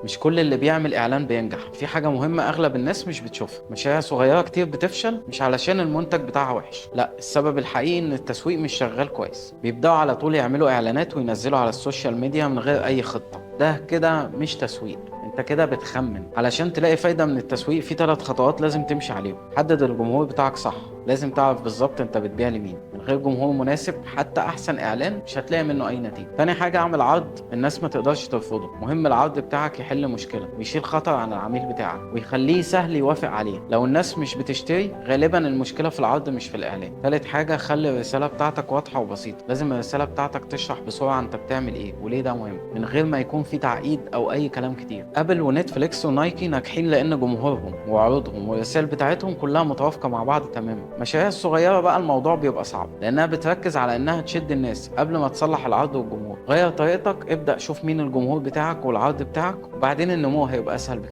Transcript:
مش كل اللي بيعمل اعلان بينجح. في حاجة مهمة اغلب الناس مش بتشوفها: مشاريع صغيرة كتير بتفشل مش علشان المنتج بتاعها وحش، لا، السبب الحقيقي ان التسويق مش شغال كويس. بيبداوا على طول يعملوا اعلانات وينزلوا على ال social media من غير اي خطه. ده كده مش تسويق، انت كده بتخمن. علشان تلاقي فايدة من التسويق في 3 خطوات لازم تمشي عليهم. حدد الجمهور بتاعك صح، لازم تعرف بالظبط انت بتبيع لمين. من غير جمهور مناسب حتى احسن اعلان مش هتلاقي منه اي نتيجة. تاني حاجة، اعمل عرض الناس ما تقدرش ترفضه. مهم العرض بتاعك يحل مشكلة ويشيل خطر عن العميل بتاعك ويخليه سهل يوافق عليه. لو الناس مش بتشتري، غالبا المشكلة في العرض مش في الاعلان. تالت حاجة، خلي الرسالة بتاعتك واضحة وبسيطة. لازم الرسالة بتاعتك تشرح بسرعة انت بتعمل ايه وليه ده مهم، من غير ما يكون في تعقيد او اي كلام كتير. Apple و Netflix و Nike ناجحين لان جمهورهم وعروضهم والرسائل بتاعتهم كلها متوافقة مع بعض تماما. المشاريع الصغيرة بقى الموضوع بيبقى صعب، لانها بتركز على انها تشد الناس قبل ما تصلح العرض والجمهور. غير طريقتك، ابدا شوف مين الجمهور بتاعك والعرض بتاعك، وبعدين النمو هيبقى اسهل بكتير.